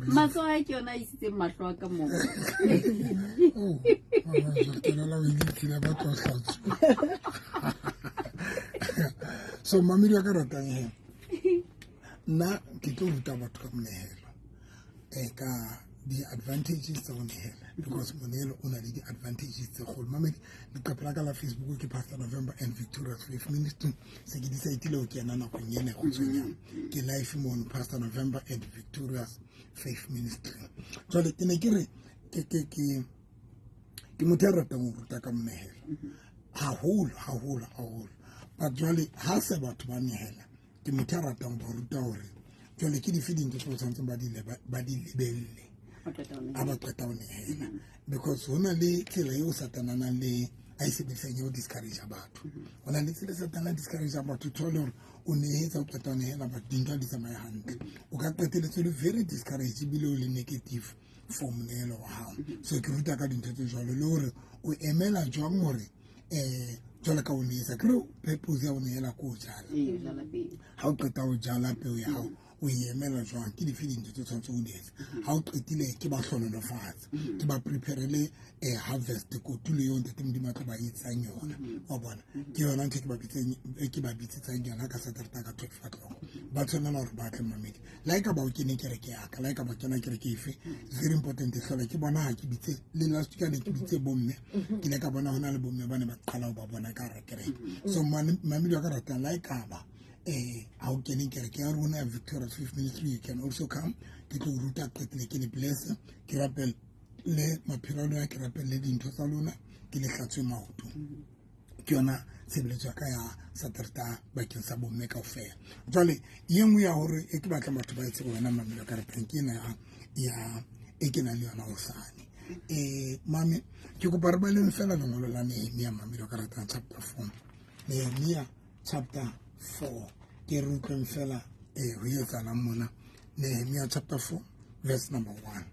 Matsoho a ke yona a isitseng mahlo a ka moo. Oh, ba tlo hlatswa. So mamedi wa ka ratang he, nna ke tlo ruta batho ka monehelo, ka di-advantages tsa go nehela, because monehelo o na le di-advantages tse kgolo. Mamedi, leqephe la ka la Facebook ke Pastor November and Victorious Faith Ministry. Se ke decide ho kena nakong ena e kgutshwanyane, ke live mono, Pastor November and Victorious Faith Ministry. Jwale ke ne ke re ke motho ya ratang ho ruta ka monehelo haholo haholo haholo, but jwale ha se batho ba nehela, ke motho ya ratang ho ba ruta hore jwale ke dife dintho tse tshwanetseng ba di lebelle ha ba qeta ho nehela, because ho na le tsela eo Satana nang le a e sebedisang ya ho discourage batho. Ho na le tsela Satana a discourage batho, thole hore o nehetsa, o qeta ho nehela batho, dintho ha di tsamaye hantle, o ka qeteletse o le very discourage ebile o le negative for monehelo wa hao. So ke ruta ka dintho tse jwalo, le hore o emela jwang hore jwale ka o nehetsa, ke re purpose ya ho nehela ko o jala. Ha o qeta ho jala peo ya hao, o e emela jwang? Ke dife dintho tse tshwanetse o di etse ha o qetile? Ke ba hlonolofatse, ke ba preparele harvest, kotulo eo Ntate Modimo a tlo ba etsang yona wa bona. Ke yona ntho ke ba bitsetsang yona ka Saturday ka 12 o'clock. Ba tshwanela hore ba tle. Mamedi, le ha e ka ba o kene kereke yaka, le ha e ka ba kena kereke efe, it's very important. Hlola ke bona ha ke bitse le last week ne ke bitse bomme, ke ile ka bona hona le bomme ba ne ba qala ho ba bona ka hara kereke. So mamedi wa ka ratang, le ha e ka ba ha o kene kereke ya rona ya Victorious Faith Ministry, you can also come. Ke tlo ruta, qetile ke le bless, ke rapele le maphelo a lona, ke rapele dintho tsa lona, ke le hlatswe maoto. Ke yona tshebeletso ya ka ya Saterta bakeng sa bomme kaofela. Jwale ye nngwe ya hore e ke batlang batho ba etse wena mamelo ka ratang ke ena ya e ke nang le yona hosane. Mame, ke kopa re baleng fela lengolo la Nehemia, mamelo ka ratang, chapter 4, Nehemia chapter 4, ke re utlweng fela ho etsahalang mona. Nehemia chapter 4 verse number 1.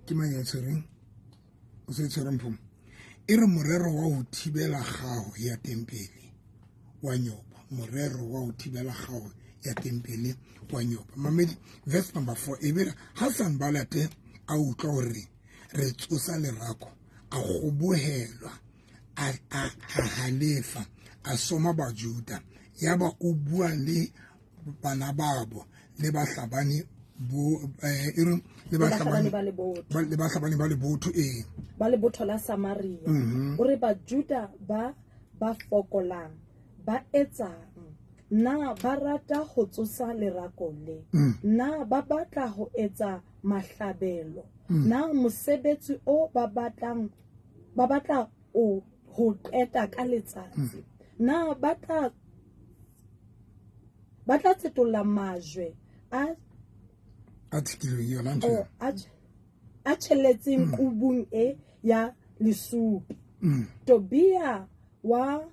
Ke mang ya tshwereng? O se tshwereng phomo e re morero wa ho thibela kgaho ya tempele wa nyopa. Morero wa ho thibela kgaho ya tempele wa nyopa. Mamedi, verse number 4 e be ha Sanbalate a utlwa hore re tsosa lerako, a kgobohelwa, a halefa, a soma Bajuda. Yaba o bua le bana babo le bahlabani bo e re le bahlabani ba lebotho, le bahlabani ba lebotho ee. Ba lebotho la Samaria. O re Bajuda ba fokolang ba etsang na? Ba rata ho tsosa lerako le? Na ba batla ho etsa mahlabelo? Na mosebetsi o ba batlang ba batla o ho qeta ka letsatsi? Na ba tla tsetolla majwe a a thikilweng yona ntho eo. A tjheletseng kubung e ya lesupi? Tobia wa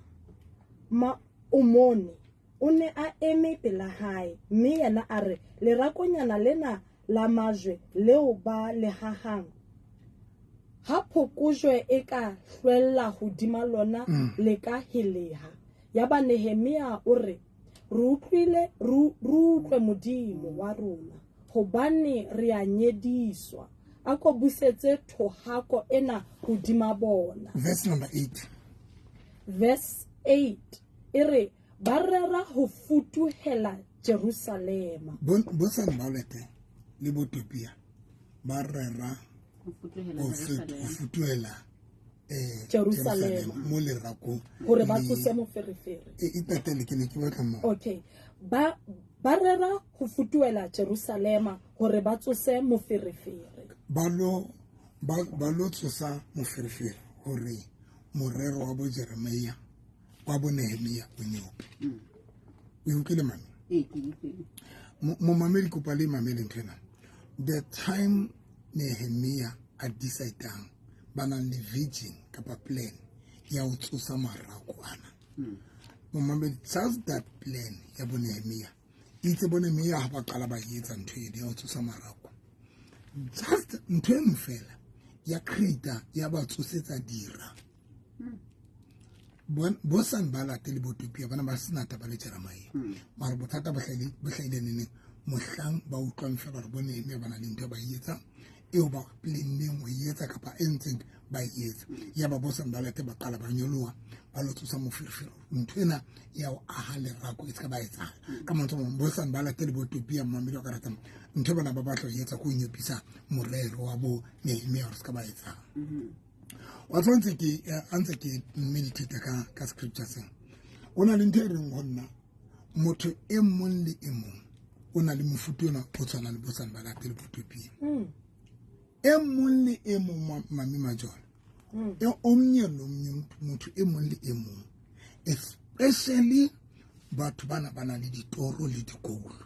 Maomone o ne a eme pela hae, mme yena a re, lerakonyana lena la majwe leo ba le hahang, ha phokojwe e ka hlwella hodima lona, le ka heleha. Yaba Nehemia o re, re utlwile, re utlwe Modimo wa rona, hobane re a nyediswa. A ko busetse thohako ena hodima bona. Verse number 8. Verse 8 e re ba rera ho futuhela Jerusalema. Bo Sanbalate le bo Tobia ba rera ho futuhela ho futuhela Jerusalema. Mo lerakong hore ba tsose moferefere. E tatele, ke ne ke batla mo. Okay, ba rera ho futuhela Jerusalema hore ba tsose moferefere. Ba lo tsosa moferefere hore morero wa bo Jeremia, wa bo Nehemia o nyope. O e utlwile, mame? Ee, ke utlwile. Momamedi, kopa le mamele ntho ena. The time Nehemia a decidang, ba nang le vision kapa plan ya ho tsosa marako ana, momamedi, just that plan ya bo Nehemia itse, bo Nehemia ha ba qala ba etsa ntho eno ya ho tsosa marako, just ntho eno fela ya create, ya ba tsosetsa dira. Bo Sanbalate le bo Tobia bana ba sena taba le Jeremia, mara bothata bo hlahile neneng? Mohlang ba utlwang fela gore bo Nehemia ba na le ntho e ba e etsang, eo ba planneng ho e etsa kapa e ntseng ba e etsa. Ya ba bo Sanbalate ba qala ba nyoloha, ba lo tsosa moferefere. Ntho ena ya ho aha lerako e se ka ba etsahala. Ka mantswe a mang, bo Sanbalate le bo Tobia, mmamedi wa ka ratang, ntho e bana ba batla ho etsa ke ho nyopisa morero wa bo Nehemia hore se ka ba etsahala. Wa tseba ntse ke, a ntse ke meditate ka scripture sena. Ho na le ntho e reng ho nna, motho e mong le e mong o na le mofuta ona o tshwanang le bo Sanbalate le bo Tobia. E mong le e mong, Mami Majola. E omnye le omnye, motho e mong le e mong, especially batho bana ba nang le ditoro le dikolo.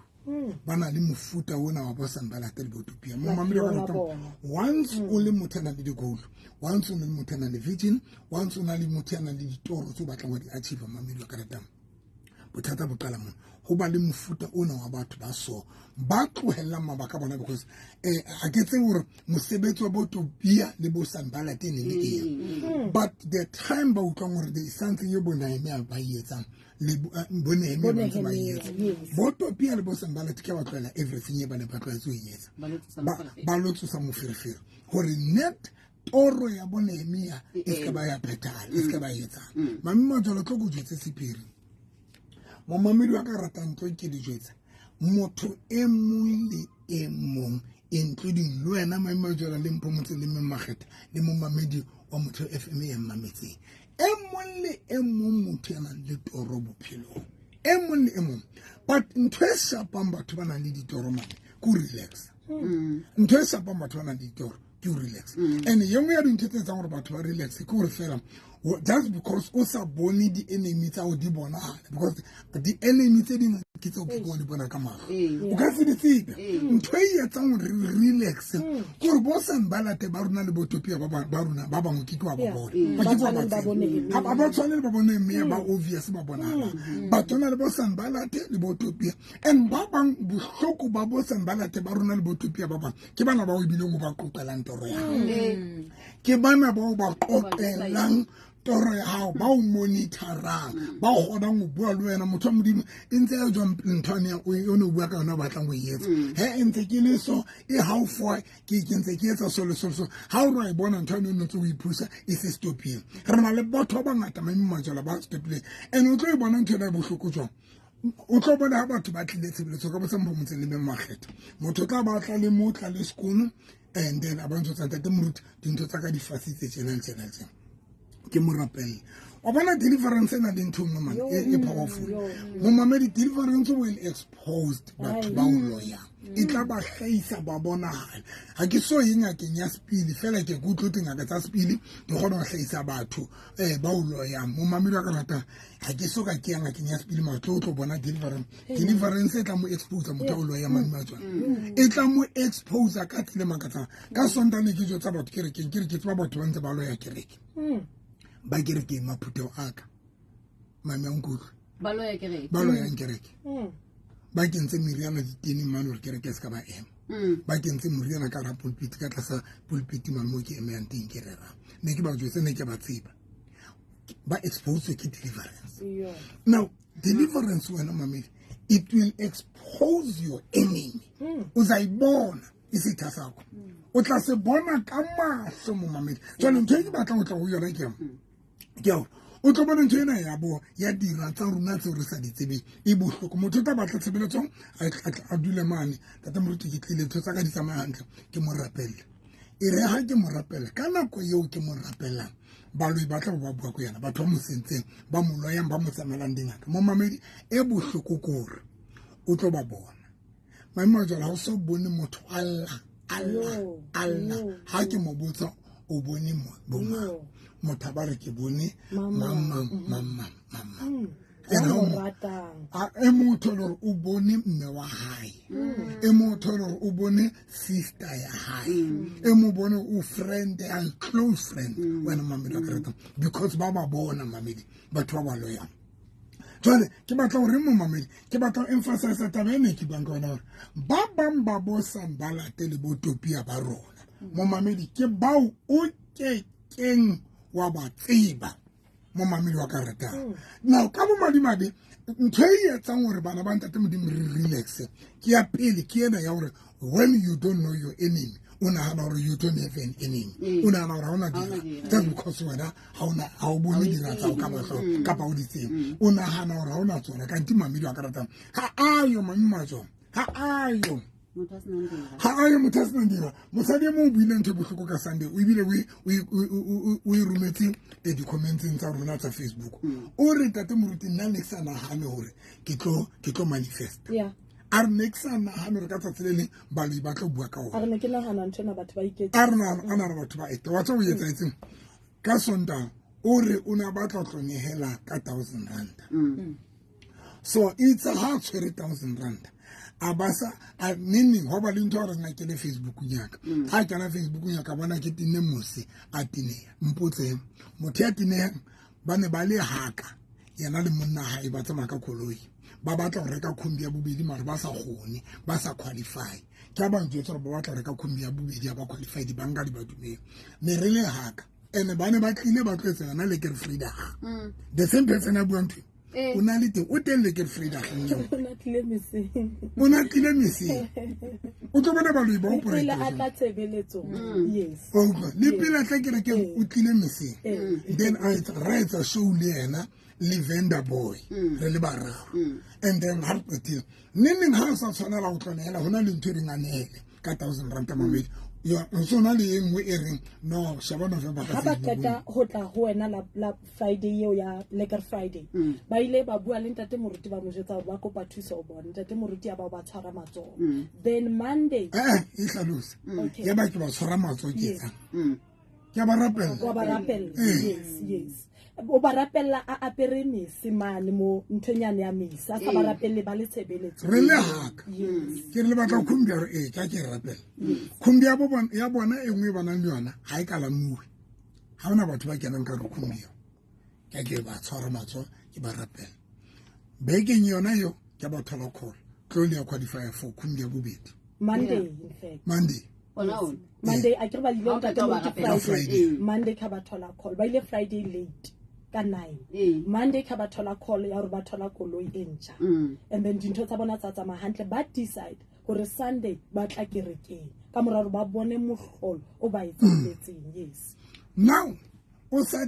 Ba na le mofuta ona wa bo Sanbalate le bo Tobia. Mo mamedi wa Maphelo a ka, bona. once o le motho a nang le dikolo, once o le motho a nang le vision, once o na le motho a nang le ditoro tse o batlang ho di achieve, mamedi wa ka ratang, bothata bo qala mona. Ho ba le mofuta ona wa batho ba so ba tlohellang mabaka a bona, because ha ke tsebe hore mosebetsi wa bo Tobia le bo Sanbalate e ne le eng. But the time ba utlwang hore there is something e bo Nehemia ba e etsang, le bo Nehemia ba ntse ba e etsa. Yes. Bo Tobia le bo Sanbalate ke ba tlohela everything e ba neng ba tlwaetse ho e etsa. Ba lo tsosa moferefere. Ba lo tsosa moferefere. Hore net toro ya bo Nehemia e se ka ba ya phethahala, e se ka ba e etsang. Mami Majola, tlo ko jwetse sephiri. Momamedi wa ka ratang tlo ke di jwetsa. Motho e mong le e mong, including le wena Mami Majola le Mpho Motse le Mme Makgetha le momamedi wa Motho FM e mmametseng. E mong le e mong motho ya nang le toro bophelong. E mong le e mong. But ntho e shapang batho ba nang le ditoro mane ke ho relax. Ntho e shapang batho ba nang le ditoro ke ho relax. And e nngwe ya dintho tse etsang hore batho ba relax ke hore fela, just because o sa bone di-enemy tsa ho di bonahala, because di-enemy tse ding ke tseo ke di bona ka mahlo. O ka se di tsebe. Ntho e etsang hore re relax, ke hore bo Sanbalate ba rona le bo Tobia ba rona, ba bangwe ke ke wa ba bona. Ba ke ke wa Ba ba tshwane le ba tseba. bone mme. Ha ba tshwane le ba bone mme, ba obvious ba bonahala. Ba tshwana le bo Sanbalate le bo Tobia. And ba bang bohloko ba bo Sanbalate ba rona le bo Tobia ba bang, ke bana bao ebileng o ba qoqelang toro ya hao. Ke bana bao ba qoqelang toro ya hao, ba o monitorang, ba kgonang ho bua le wena. Motho wa Modimo, e ntse ya jwang ntho ane o ne o bua ka yona o batlang ho e etsa. He, e ntse ke le so, e how far, ke ntse ke etsa so le so le so. Ha o re wa e bona ntho ane o ntse o iphusa, e se stopile. Re na le batho ba bangata Mami Majola ba stopileng. And o tlo e bona ntho ena e bohloko jwang? O tlo bona ha batho ba tlile tshebeletso ka botsa Mpho Motse le Mme Makgetha. Motho o tla batla le motla le sekolo, and then a ba ntse tsa ntate moruti, dintho tsa ka di fasitse tjena le tjena le tjena. Ke mo rapelle. Wa bona deliverance ena le ntho e nngwe mane, e powerful. Momamedi, deliverance will expose batho ba o loyang. E tla ba hlahisa ba bonahala. Ha ke so ye ngakeng ya sepili, fela ke ke utlwe dingaka tsa sepili di kgona ho hlahisa batho, ba o loyang. Momamedi wa ka ratang, ha ke so ka ke ya ngakeng ya sepili, mara tlo tlo bona deliverance. Deliverance e tla mo expose motho o loyang Mami Majola. E tla mo expose ka tsela e makatsang. Ka Sontaha ne ke jwetsa batho kerekeng, ke re ke tseba batho ba ntse ba loya kereke. Ba kerekeng maphutheo a ka. Mami a nkutlwe. Ba loya kereke. Ba loyang kereke. Ba kentse meriana diteneng mane hore kereke e se ka ba ema. Ba kentse moriana ka hara pulpit, ka tlasa pulpit mane moo ke emang teng ke rerang. Ne ke ba jwetse, ne ke ba tseba. Ba expose ke deliverance. Now, deliverance wena mamedi, it will expose your enemy. O tla e bona isitha sakho. O tla se bona ka mahlo mo mamedi. Jwale ntho e ke batlang ho tla ho yona ke eng? Ke hore o tlo bona ntho ena ya bo ya dira tsa rona tseo re sa di tsebeng e bohloko. Motho o tla batla tshebeletsong, a dule mane. Ntate moruti, ke tlile, ntho tsa ka di tsamaya hantle, ke mo rapelle. E re ha ke mo rapella, ka nako eo ke mo rapellang, baloi ba tla bo ba bua ko yena, batho ba mo sentseng, ba mo loyang, ba mo tsamaelang dingaka. Momamedi, e bohloko ke hore o tlo ba bona. Mami Majola, ha o so bone motho a lla, a lla, a lla. Ha ke mo botsa, o bone bo mang? Motho a ba re ke bone Mang, mang, mang. mang, mang, mang, mang, mang. Ya Ene mo o mo ratang. A, e motho e le hore o bone mme wa hae. E motho e le hore o bone sister ya hae. E mo bone o friend ya close friend. Wena mamedi wa Kerete. Because ba ba bona mamedi, batho ba ba loyang. Jwale ke batla hore mo mamedi, ke batla ho emphasize taba ena e ke buang ka yona hore ba bang ba bo Sanbalate le bo Tobia ba rona. Momamedi, ke bao o kekeng wa ba tseba. Mo mamedi wa ka ratang now ka bomadimabe, ntho e etsang gore bana ba ntate Modimo re relaxe ke ya pele, ke ena ya gore when you don't know your enemy, o nagana gore you don't have an enemy. O nagana gore ga ona Ha ona dira. dira. Just because wena ga o bone dira tsa go ka matlho kapa o di tsebe, o nagana gore ga ona tsona. Kante mamedi wa ka ratang, ga ayo mami matsong, ga ayo. Motho a senang dira. Ga ayo motho a senang dira. Mosadi e mongwe o buile ntho e botlhoko ka Sunday, o ebile o e rometse di-commentseng tsa rona tsa Facebook. O re, "Tate moruti, nna ne ke sa nagane gore ke tlo manifest." A re, "Ne ke sa nagane gore ka tsatsi le leng baloi ba tlo bua ka A ona." re, "Ne ke nagana ntho ena batho ba iketse." A re a nagana batho ba ete wa tsa o etsaetseng ka Sontaga. O re o ne a batla ho tlo nehela ka R1,000. So itse ha a tshwere R1,000, a ba sa a neneng go ba le ntho ya gore nna ke le Facebookong yaka. Ga a kena Facebookong yaka, bona ke tenne mose a teneya. Mpotseng motho ya tenehang. Ba ne ba le haka, yena le monna hae, ba tsamaya ka koloi, ba batla go reka khombi ya bobedi, mare ba sa kgone, ba sa qualify. Ke a ba njwetsa gore ba batla go reka khombi ya bobedi, ya ba qualify, dibanka di ba dumele. Ne re le haka and ba ne ba tlile ba tlo etsa yona lekker Vrydag. The same person a buang ntho o na le teng, o teng lekker Vrydag eo. O na tlile meseng. O na tlile meseng, o tlo bona baloi ba Le pele a operate. tla tshebeletsong, yes. Wa utlwa, le pele a tla kerekeng, o tlile meseng. Then a etsa, ra etsa show le yena le vendor boy, re le bararo. And then ha re qetile, neng neng ha o sa tshwanela go tlo nehela, ho na le ntho e reng a nehele ka R1,000 mamedi. So na le e nngwe e reng no sheba November ka Ha ba Facebook. qeta ho tla ho wena la Friday eo ya lekker Friday, ba ile ba bua le ntate moruti, ba mo jwetsa hore ba kopa thuso ho bona ntate moruti, ya ba o ba tshwara matsoho. Then Monday Eh, e hlalose. Okay. Ya ba ke ba tshwara matsoho, ke Yes. etsang, ke a ba rapella. Wa ba rapella, yes, o ba rapella a apere mese mane mo nthonyane ya mese, a sa ba rapelle ba le tshebeletso. Re le haka. Yes. Ke re, le batla khumbi? A re ee. Ka ke rapela khumbi ya ya bona e nngwe e ba nang le yona, ga e kalamuwe, ga ona batho ba kenang ka re khumbi eo. Ka ke ba tshwara matsoho, ke ba rapela. Bekeng yona eo, ke ba thola call, tlo le ya qualify for khumbi ya bobedi. Monday, in fact. Monday. Ona ona. Monday a kere ba ile Ha o ntate qeta ho ba moruti rapela. Friday. Friday. Monday ka ba thola call, ba ile Friday late ka 9. Monday ka ba thola call ya hore ba thola koloi e ntjha. And then dintho tsa bona tsa tsamaya hantle. Ba decide hore Sunday ba tla kerekeng ka mora hore ba bone mohlolo o ba etselletseng, yes. Now o sa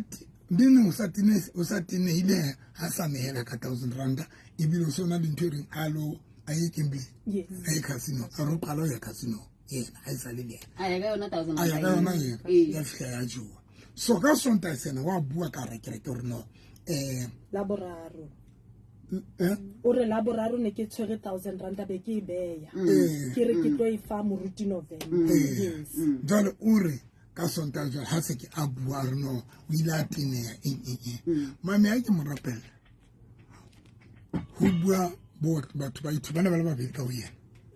neng o sa tenehile ha sa nehela ka R1,000, ebile o se o na le ntho e reng a lo a ye gambling. A ye casino, a re o qala ho ya casino yena ha e sa le le yena. A ya ka yona thousand. A ya ka yona yena, ya fihla ya jowa. So ka Sontaha sena wa bua ka hara kereke gore no La boraro. Eh? O re, "La boraro ne ke tshwere R1,000, be ke e beya, ke re ke tlo e fa moruti November." Yes. Jwale o re ka Sontaha jwale ha se ke a bua, a re no o ile a teneya eng eng eng. Mame ha ke mo rapela, ho bua batho ba ithu, ba ne ba le babedi ka ho yena.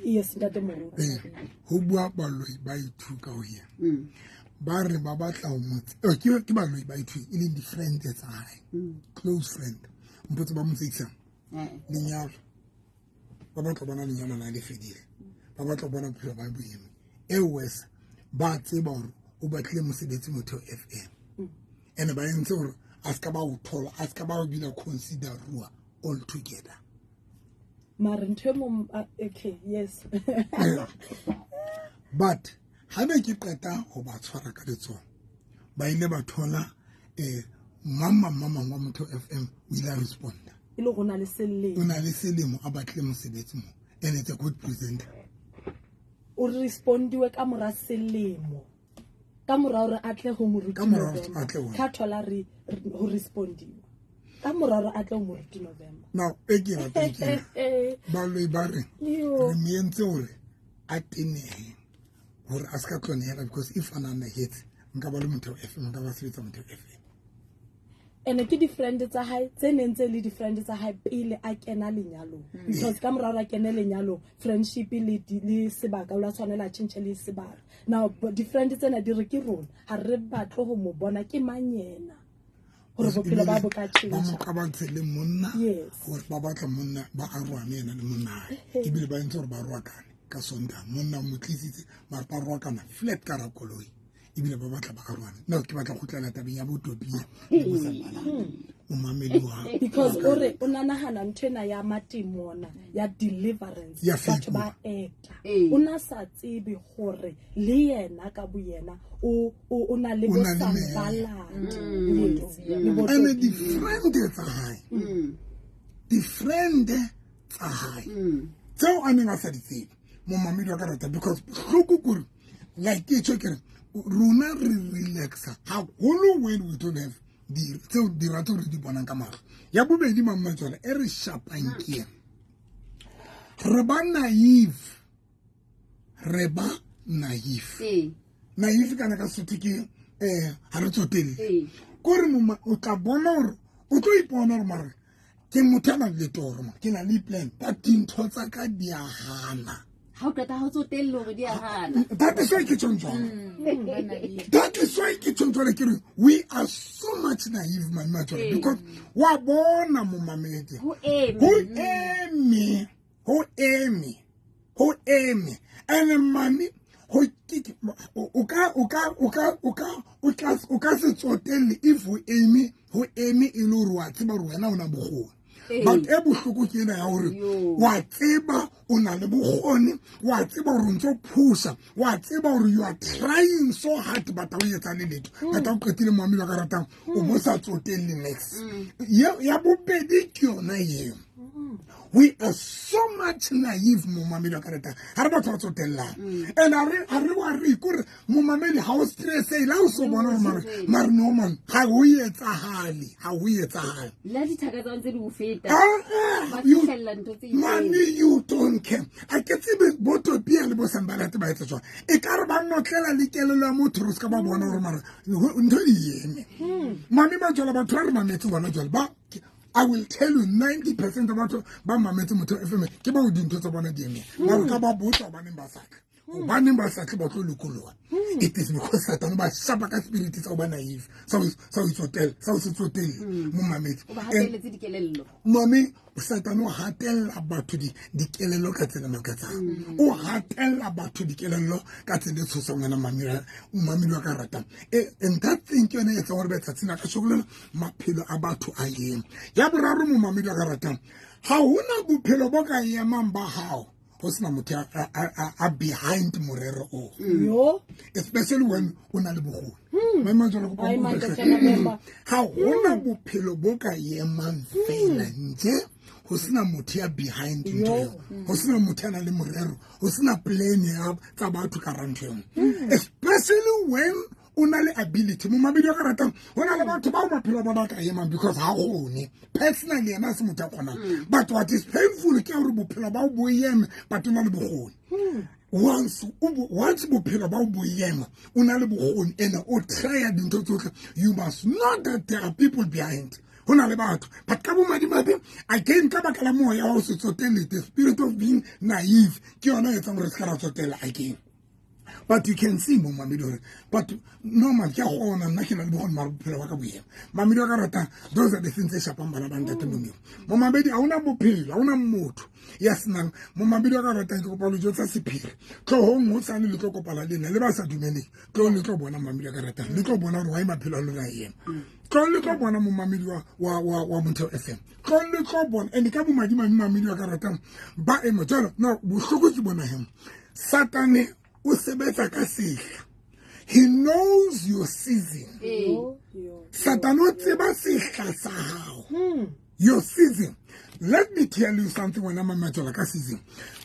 Yes, ntate moruti. Ee, ho bua baloi ba ithu ka ho yena. Ba re ba batla ho motse ke baloi ba ithu, e leng di-friend tsa hae, close friend. Mpotse ba mo tsekisang. Lenyalo, ba batla ho bona lenyalo la le fedile, ba batla ho bona bophelo ba boemo e wesa. Ba tseba hore o batlile mosebetsi Motheo FM, and ba entse hore a se ka ba o thola, a se ka ba o bile considerua all together. Mare ntho e mong okay, yes. But ha ne ke qeta ho ba tshwara ka letsoho, ba ile ba thola mang mang mang mang wa Motheo FM o ile a responda. E le go na le O selemo. Na le selemo a batlile mosebetsi mo, and it's a good presenter. O respondiwe ka mora selemo, ka mora hore a tle ho moruti Ka mora hore November. a tle ho Ka thola ho respondiwa ka mora hore a tle ho moruti November. Now e ke ratang ke ena. Baloi ba re Yo. re mo entse hore a tenehe, hore a se ka tlo nehela, because if a na nehetse, nka ba le Motheo FM, nka ba sebetsa Motheo FM. Ene ke di-friend tsa hae tse neng tse le di-friend tsa hae pele a kena lenyalong, because ka mora hore a kene lenyalong, friendship le sebaka o la tshwanela a tjhentjhe le sebaka. Now di-friend tsena di re ke rona ha re batle ho mo bona, ke mang yena, hore bophelo ba bo ka ba mo tjhentjha. qabantshe le monna. Yes. Hore ba batla monna ba arohane, yena le monna hae, ebile ba entse hore ba roakane ka Sontaha. Monna o mo tlisitse, mare ba roakana flat ka hara koloi. Ebile ba batla ba arohane. Now ke batla kgutlela tabeng ya botopia le bosamana. Momamedi wa Because o re o nahana ntho ena ya matimona ya deliverance, Ya batho ba fake. eta, Ee. o na sa tsebe hore le yena ka boyena o na le O na le meya. bosambaladi le bo Ene Topia. di-friend tsa hae, di-friend tsa hae tseo a neng a sa di tsebe, momamedi wa ka rata, because bohloko kore like ke tjho ke re rona re relaxa haholo when we don't have tseo dira tseo re di bonang ka mahlo. Ya bobedi, mammatswala, e re shapang ke ena, re ba naive, re ba naive. Naive kana ka Sotho ke ha re tsotelle. Kore moma o tla bona hore o tlo ipona hore mare ke motho a nang le toro, ma ke na le plan, but dintho tsa ka di a hana. Ha o qeta ha o tsotelle hore di a hana. That is why ke tjhong jwalo, that is why ke tjhong jwalo, ke re we are so much naive, man, jwalo, because wa bona, momamedi, Ho eme. Ho eme, ho eme, ho eme, and mami ho o ka se tsotelle if ho eme, ho eme e le hore wa tseba hore wena o na bokgoni. But e bohloko ke ena ya hore Yo. wa tseba o na le bokgoni, wa tseba hore o ntso pusha, wa tseba hore you are trying so hard, but ha o etsa le letho, but ha o qetile, momamedi wa ka ratang, o bo sa tsotelle. Next ya bobedi ke yona eo, we are so much naive, momamedi wa ka ratang, ha re batho ba tsotellang, and ha re wa re kore, momamedi, ha o stresse le ha o so bona hore mare no man, ha ho etsahale, ha ho etsahale. Le ha dithaka tsa ntse di o feta, Ah, ah, ba fihlella ntho tse itseng. Mami, you don't care. A ke tsebe botopia le bo sambalate ba etsa jwang, e ka re ba notlela le kelelo ya motho re se ka ba bona hore mara ntho di eme. Mami ba jwala, batho ba re mametse bona jwale ba, I will tell you, 90% of batho ba mametse Motho FM ke bao dintho tsa bona di emeng. Ba ka ba botsa hobaneng ba sa tle, hobaneng ba sa tle ba tlo lokoloha. It is because Satane ba shapa ka spirit sa ho ba naive, sa ho itsotella, sa ho se tsotelle, mo mametse. O ba And hatelletse dikelello. Mami, Satane o hatella batho dikelello ka tsela e makatsang, o hatella batho dikelello ka tsela e tshosang, wena mamedi wa ka ratang. And that thing ke yone e etsang gore betsatsing la kasheko lena maphelo a batho a eme. Ya boraro, mo mamedi wa ka ratang, ha hona bophelo bo ka emang ba hao ho sena motho a behind morero oo, Yo. especially when o na le bokgoni. Maema jwalo, kopa Ai, o man, utlwe. ke tla memba. Ha hona bophelo bo ka emang fela nje ho sena motho ya behind ntho eo, ho sena motho ya nang le morero, ho sena plan ya tsa batho ka hara ntho eo, especially when o na le ability, momamedi wa ka ratang. Ho na le batho bao maphelo a bona a ka emang because ha kgone personally, yena a se motho a kgonang, but what is painful ke hore bophelo bao bo eme, but o na le bokgoni. Once bophelo ba o bo ema, o na le bokgoni ene o trya dintho tsotlhe, you must know that there are people behind, ho na le batho. But ka bomadimabe again, ka baka la moya wa ho se tsotelle, the spirit of being naive, ke yona e etsang hore se ka ra tsotella again. But you can see, mo mamedi, hore but normal ke a kgona, nna ke na le bokgoni, mara bophelo ba ka boema. Mamedi wa ka ratang, those are the things tse shapang bana ba ntate Modimo. Momamedi, ha hona bophelo, ha hona motho ya senang. Momamedi wa ka ratang, ke kopa lo jwetsa sephiri, tlohong hosane le tlo kopana le nna le ba sa dumeleng. Tlohong le tlo bona, mamedi wa ka ratang, le tlo bona hore why maphelo a lona a ema. Tlohong le tlo bona, momamedi wa Motheo FM, tlohong le tlo bona. And ka bomadimabe, mamedi wa ka ratang, ba ema jalo. No bohloko ke bona heng, Satane o sebetsa ka sehla. He knows your season. Yo, yo. Satane o tseba sehla sa hao, your season. Let me tell you something, wena mamatjola, ka season.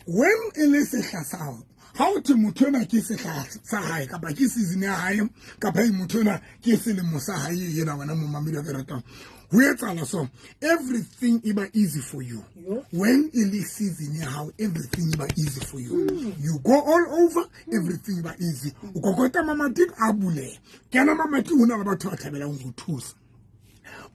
When e le sehla sa hao, ha o thwe motho ena ke sehla sa hae, kapa ke season ya hae, kapa e motho ena ke selemo sa hae ena, wena momamedi wa ka ratang, ho etsahala so, everything e ba easy for you. Yo. When e le season ya hao, everything e ba easy for you. You go all over, everything e ba easy. O kokota mamati a buleha, kena mamati, ho na le batho ba thabelang ho thusa.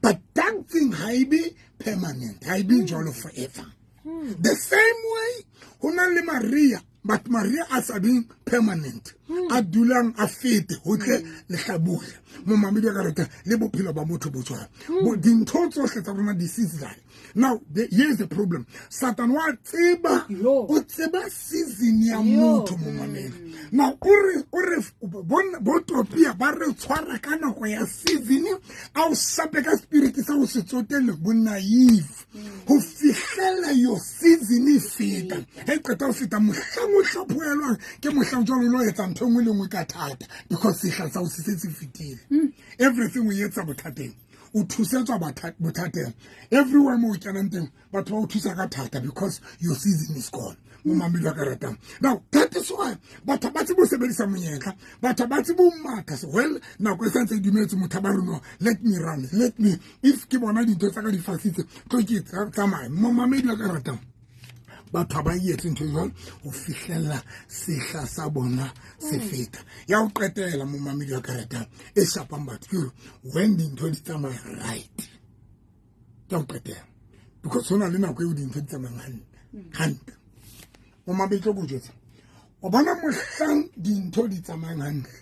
But that thing ha e be permanent, ha e be jwalo forever. The same way ho na le Maria, but Maria a sa beng permanent, a dulang a fete ho tle lehlabula. Momamedi wa ka rata, le bophelo ba motho bo jwalo. Dintho tsohle tsa rona di seasonal. Now here's the problem. Satan wa tseba, o tseba season ya motho, momamedi. Now o re bo topia ba re tshwara ka nako ya season, a o shape ka spirit sa ho se tsotelle, bo naive, ho fihlela your season e feta. He qeta ho feta, mohlang o hlaphoelwang ke mohlang jwalo o lo etsa ntho e nngwe le nngwe ka thata, because sehla sa ho se setse fetile. Everything o etsa bothateng, o thusetswa bothateng. Everywhere mo o kenang teng, batho ba o thusa ka thata, because your season is gone, momamedi wa ka ratang. Now that is why batho ba tsebe ho sebedisa monyetla, batho ba tsebe ho matha. Well, nako e santse e dumetse motho ba rona, let me run, let me, if ke bona dintho tsa ka di fasitse, tlo ke tsamaye. Momamedi wa ka ratang, batho ha ba etse ntho e jwalo ho fihlella sehla sa bona se feta. Ya ho qetela, momamedi wa ka ratang, e shapang batho ke hore when dintho di tsamaya right. Ke ya ho qetela, because ho na le nako eo dintho di tsamayang hantle hantle. Momamedi, tlo ko jwetsa, o bona mohlang dintho di tsamayang hantle,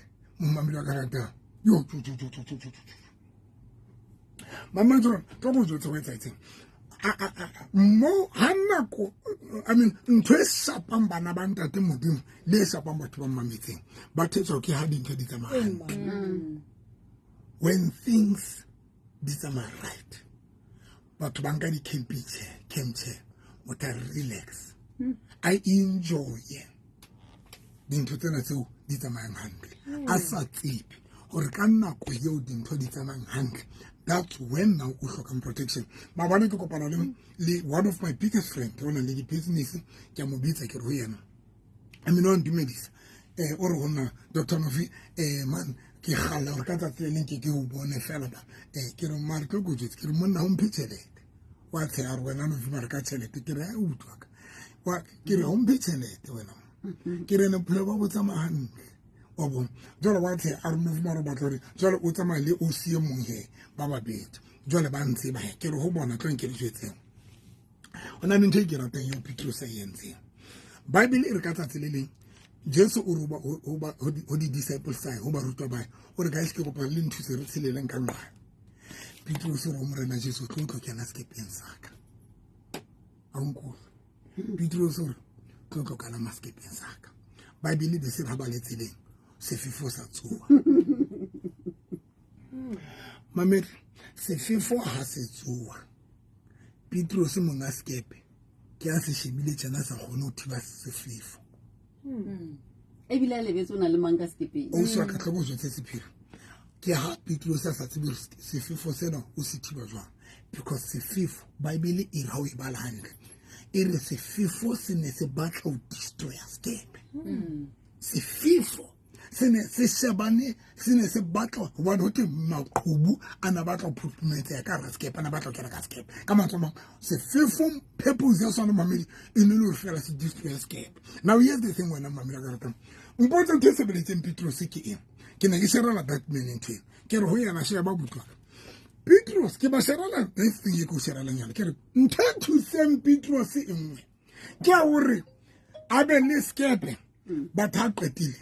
momamedi wa ka ratang, yo tjo, tjo, tjo, tjo, tjo, tjo, tjo. Mamedi, tlo ko jwetsa ho etsahetseng. Mo ha nako, I mean, ntho e shapang bana ba ntate Modimo le e shapang batho ba mametseng ba thetswa ke ha dintho di tsamaya hantle. When things di tsamaya right, batho ba nka di-camping chair, camp chair, motho a relax, a enjoye dintho tsena tseo di tsamayang hantle, a sa tsebe hore ka nako eo dintho di tsamayang hantle, that's when now o hlokang protection. Maobane ke kopana le one of my biggest friend o nang le di-business. Ke a mo bitsa, ke re ho yena, I mean, wa ntumedisa, o re ho nna, "Dr Nofi, man, ke kgalla hore ka tsatsi le leng ke o bone fela ba." Ke re, "Mare tlo ko jwetse." Ke re, "Monna, ho mphe tjhelete." Wa tsheha, re, "Wena Nofi, mare ka tjhelete?" Ke re, "A utlwa ka wa." Ke re, "Ho mphe tjhelete wena." Ke re, "Ne bophelo ba bo tsamaya hantle wa bona jwale." Wa tsheha, a re, "Nofi, mare o batla hore jwale o tsamaye le o sie mong he ba babedi jwale ba ntseba he." Ke re ho bona, tlo nke le jwetseng, ho na le ntho e ke ratang eo Petrus a e entseng. Bible e re ka tsatsi le leng Jesu o re ho di-disciples tsa hae, ho barutwa ba hae, o re, "Guys, ke kopa le nthuse re tsheleleng ka nqane." Petrus o re ho Morena Jesu, "Tlo tlo kena sekepeng sa ka." A nkutlwe. Petrus o re, "Tlo tlo kalama sekepeng sa ka." Bible be se re ha ba le tseleng, sefefo sa tsoha. Mamedi, sefefo ha se tsoha, Petrus monga sekepe ke a se shebile tjena, sa kgone ho thiba sefefo. Ebile a lebetse o na le mang ka sekepeng. Ausi wa ka, tlo ko jwetse sephiri. Ke ha Petrus a sa tsebe hore sefefo sena o se thiba jwang, because sefefo, Bible e re, ha o e bala hantle, e re sefefo se ne se batla ho destroya sekepe. Sefefo se ne se shebane, se ne se batla, hobane ho teng maqhubu a na batla ho phuthumetseha ka hara sekepe, a na batla ho kena ka sekepe. Ka mantswe a mang, sefefo purpose ya sona, mamedi, e ne le hore fela se destroya sekepe. Now here's the thing, wena mamedi a ka ratang, mpotse ntho e sebeditseng Petros ke eng. Ke ne ke sherela that man ntho eno. Ke re ho yena, sheba butlwa Petros, ke ba sherela this thing e ke o sherelang yona. Ke re ntho e thuseng Petros e nngwe ke ya hore a be le sekepe. Batho a qetile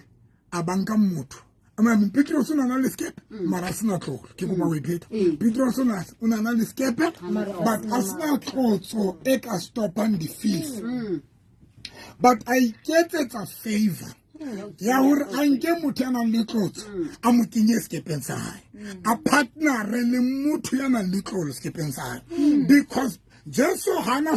a banka motho. I mean, Petros o na le sekepe, mara a sena tlolo. Ke kopa ho e pheta. Petros o na le sekepe, but a sena tlotso e ka stopang difefo. But a iketsetsa favor ya hore a nke motho ya nang le tlotso, a mo kenye sekepeng sa hae, a partnere le motho ya nang le tlolo sekepeng sa hae, because Jesu hana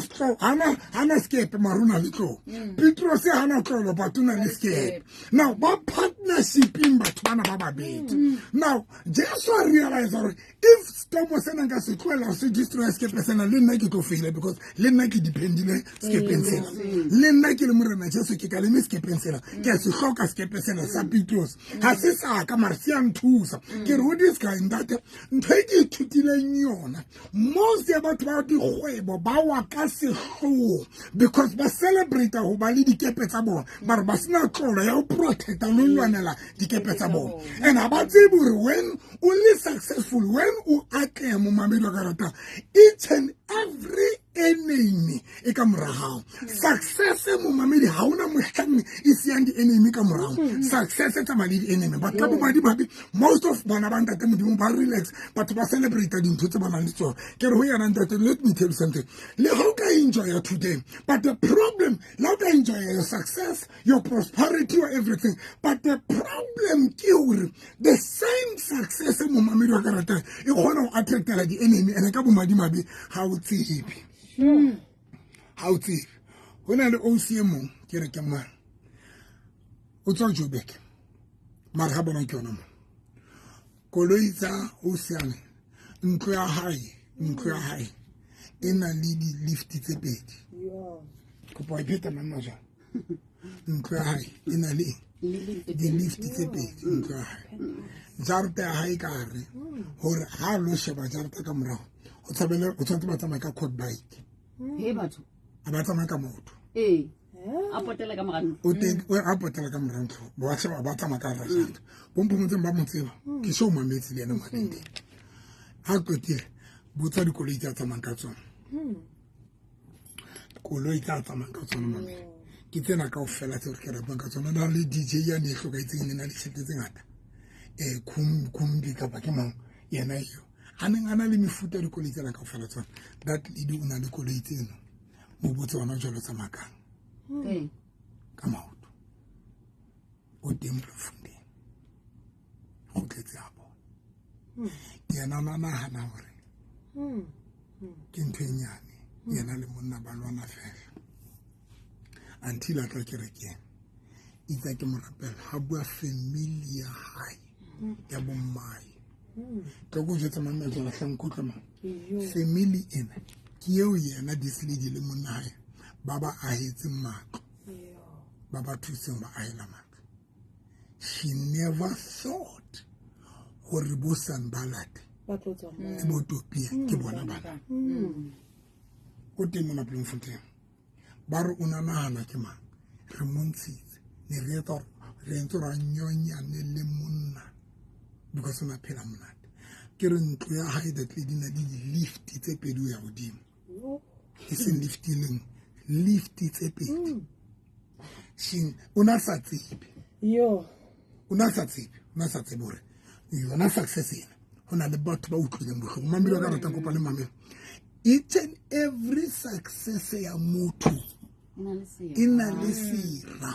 hana sekepe, mara o na le tlolo. Petros hana tlolo, but o na le sekepe. Now ba partnershiping batho bana ba babedi. Now Jesu a realize hore if stormo sena nka se tlohela se destroy sekepe sena, le nna ke tlo faila, because le nna ke dependile sekepeng sena. Le nna ke le Morena Jesu ke ka leme sekepeng sena, ke a se hloka sekepe sena sa Petros. Ha se sa ka, mare se a nthusa. Ke re ho this guy, ntate, ntho e ke ithutileng yona, most ya batho ba dikgwebo ba wa ka sehloho because ba celebrate ho ba le dikepe tsa bona, mare ba sena tlolo ya ho protecta le ho lwanela dikepe tsa bona. And ha ba tsebe hore when o le successful, when o atleha, momamedi wa ka ratang, each and every enemy e ka mora hao. Success momamedi ha ona mohlang e siyang di-enemy ka morao. Success e tsamaya le di-enemy. Batho ka bomadimabe, most of bana ba ntate Modimo ba relax, batho ba celebrate dintho tse ba nang le tsona. Ke re ho yena ntate, let me tell you something, le ha o ka enjoya today, but the problem, le ha o ka enjoya your success, your prosperity or everything, but the problem ke hore the same success e momamedi wa ka ratang e kgona ho attractela di-enemy, ene ka bomadimabe ha o tsebe, ha o tsebe. Ho na le OC e mong, ke re ke mang, o tswa Joburg, mara ha bona ke yona mo koloi tsa Oceane. Ntlo ya hae e na le di-lift tse pedi. Kopa wa ipheta manna jwang? Ntlo ya hae e na le di-lift tse pedi. Ntlo ya hae, jarata ya hae ka hare, hore ha lo sheba jarata ka morao, o tshabele, o tshwanetse ba tsamaye ka quad bike. He batho. A ba tsamaye ka maoto. Ee, a potela ka mora ntlo. O teng o a potela ka mora ntlo, ba sheba ba tsamaya ka hara jarata. Bomphomotse ba mo tseba, ke sho mametse le yena ngwaneng teng. Ha qetile botsa dikoloi tse a tsamayang ka tsona, koloi tse a tsamayang ka tsona mamele, ke tsena kaofela tseo ke rapang ka tsona. Na le DJ ya ne e hlokahetseng, ne na le tjhelete tse ngata, Khumbi kapa ke mang yena eo a neng a na le mefuta ya dikoloi tsena kaofela tsona. That lady o na le koloi tseno, mo botse ona jwalo tsamaya kang. Ka maoto. O teng Bloemfontein, kgutletse a bona yena na nahana hore ke ntho e nyane. Yena le monna ba lwana fela until a tla kerekeng, itse ke mo rapela, ha bua family ya hae ya bommae. Tlo ko jwetsa monna jwala hlankutla ma family ena ke eo yena this lady le monna hae ba ba ahetseng matlo, ba ba thuseng ba ahela matlo. She never thought hore bo Sanbalate ba tlo tswa moo. Le bo Topia ke bona bana o teng mona Bloemfontein. Ba re o na nahana ke mang, re mo ntshitse, ne re etsa hore re entse hore a nyonyane le monna because o na phela monate. Ke re ntlo ya hae, that lady na le di-lift tse pedi ho ya hodimo, e seng lift e leng, lift tse pedi. O na sa tsebe. Yo. O na sa tsebe, o na sa tsebe hore yona success ena ho na le batho ba utlwileng bohloko. Mamelo ka rata kopa le mamelo, each and every success ya motho e na le sera. E na le sera.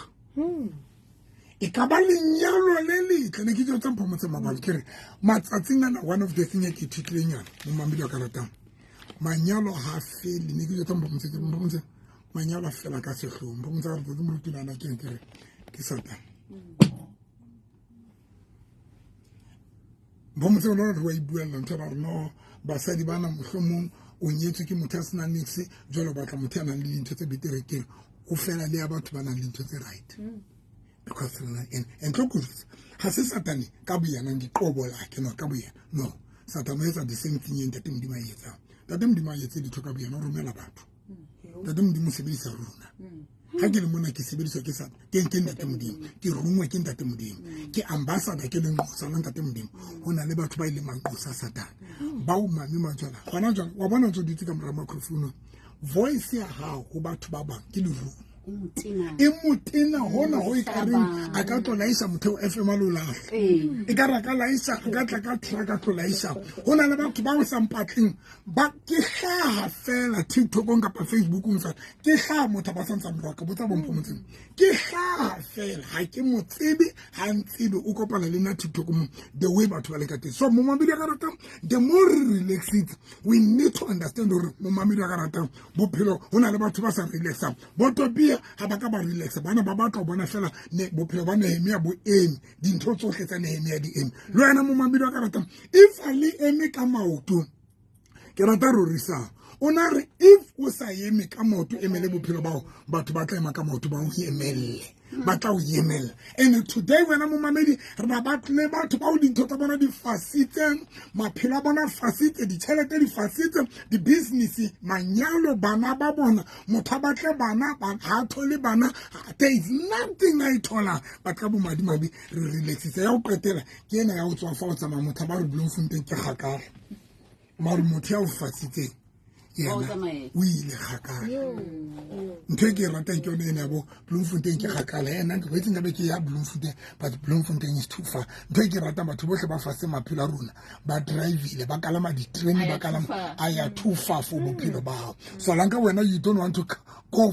E ka ba lenyalo le letle. Ne ke tso tsa Mphomotse mabale, ke re matsatsing ana, one of the thing e ke ithutileng yona mo mamelo ka ratang, manyalo ha fele. Ne ke jwetsa Mphomotse, ke re Mphomotse, manyalo a fela ka sehlooho. Mphomotse a re tsatsi moruti nana ke eng? Ke re ke Satan. Mphomotse o re wa ibuella ntho ba re no basadi bana, mohlomong o nyetswe ke motho a senang niks, jwale o batla motho a nang le dintho tse betere. Keng o fela le ya batho ba nang le dintho tse right, because re na and tlo ko jwetsa, ha se Satane ka boyena, diqobo lake no ka boyena no. Satane o etsa the same thing e ntate Modimo a e etsang. Ntate Modimo a etse ditho ka boyena, o romela batho. Ntate Modimo o sebedisa rona. Ha ke le mona, ke sebediswa ke sa ke ntate Modimo, ke rongwe ke ntate Modimo, ke ambassador, ke lenqosa la ntate Modimo. Ho na le batho ba ileng manqosa Satane bao mame majwala gona jwale wa bona, o ntso dutse ka mora microphone, voice ya hao ho batho ba bang ke lerumo. E motena. E motena hona ho e kareng a ka tlo laisa Motheo FM a lo lahla. E ka ra ka laisa, a ka tla ka truck a tlo laisa. Ho na le batho ba o sa mpatleng, ba ke hlaha fela TikTokong kapa Facebookong, sa ke hlaha motho ba santsa moraka botsa bompho motseng, ke hlaha fela, ha ke mo tsebe, ha ntsebe, o kopana le nna TikTok mo, the way batho ba le ka teng. So momamedi a ka ratang, the more re relaxitse, we need to understand hore momamedi a ka ratang bophelo, ho na le batho ba sa relaxang. Botopia ha ba ka ba relaxa, bana ba batla ho bona fela ne bophelo ba Nehemia bo eme, dintho tsohle tsa Nehemia di eme. Le wena momamedi wa ka ratang, if a le eme ka maoto, ke rata rorisang o na re, if o sa eme ka maoto, emele bophelo bao, batho ba tla ema ka maoto, ba o emelle, ba tla o emella. And today wena momamedi, re na ba le batho bao dintho tsa bona di fasitseng, maphelo a bona fasitse, ditjhelete di fasitse, di-business, manyalo, bana ba bona, motho a batle bana ha thole bana, there is nothing a e tholang. Ba tla bomadimabe re relaxitse. Ya ho qetela ke ena ya ho tswa fa o tsamaya, motho a ba re Bloemfontein ke kgakala, mare motho ya o fasitseng Yena o ile kgakala. Ntho e ke e ratang ke yone ena ya bo Bloemfontein ke kgakala. Ena ke boetse nkabe ke ya Bloemfontein, but Bloemfontein is too far. Ntho e ke e ratang, batho bohle ba fase maphelo a rona, ba drivile, ba kalama diterene, ba kalama, a ya too far for bophelo ba hao. So lanka wena you don't want to go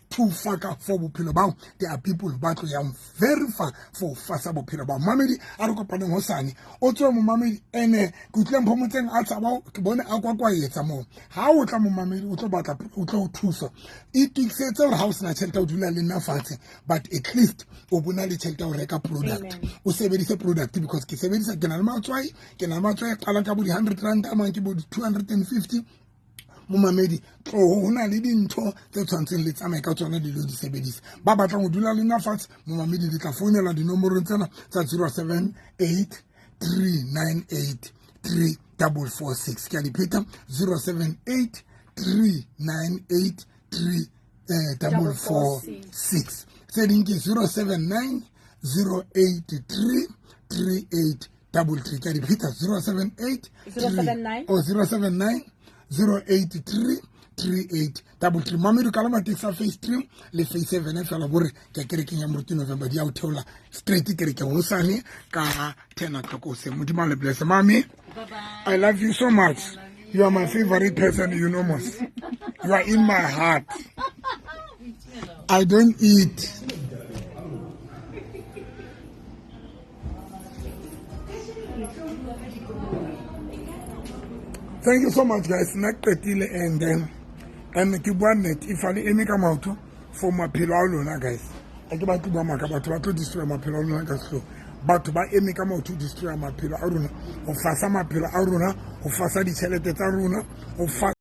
too far ka for bophelo bao, there are people ba tlo yang very far for fasa bophelo bao. Mamedi a re kopaneng hosane, o tswe momamedi. Ene ke utlwile Mpho Motseng a tshaba, ke bone a kwakwaetsa moo. Ha o tla momamedi, o tlo batla, o tlo thuswa. Itokisetse hore ha o sena tjhelete o dula le nna fatshe, but at least o bona le tjhelete ya ho reka product, o sebedise product, because ke sebedisa, ke na le matswai, ke na le matswai qalang ka bo di-100 rand, a mang ke bo di-250. Momamedi, tloho, ho na le dintho tse tshwantseng le tsamaye ka tsona, di lo di sebedisa. Ba batlang ho dula le nna fatshe, momamedi, le tla founela dinomorong tsena tsa 078 398 3446. Ke a di pheta: 078 398 3 446. Tse ding ke 079 083 38 33. Ke a di pheta: 078 079. Oh, 079 083 38 33. Mamedi, kalama taxi ya phase 3 le phase 7 fela, bore ke a kerekeng ya Moruti November, di ya o theola straight kerekeng hosane ka 10 o'clock hoseng. Modimo a le bless. Mami, I love you so much. You are my favorite person, you know mos. You are in my heart. I don't eat. Thank you so much, guys. Nna qetile, and then and ke bua nnete, if le eme ka maoto for maphelo a lona, guys, a ke batle bua maaka. Batho ba tlo destroy maphelo a lona ka sehloho. Batho ba eme ka maoto destroy maphelo a rona, ho fasa maphelo a rona, ho fasa ditjhelete tsa rona, ho fa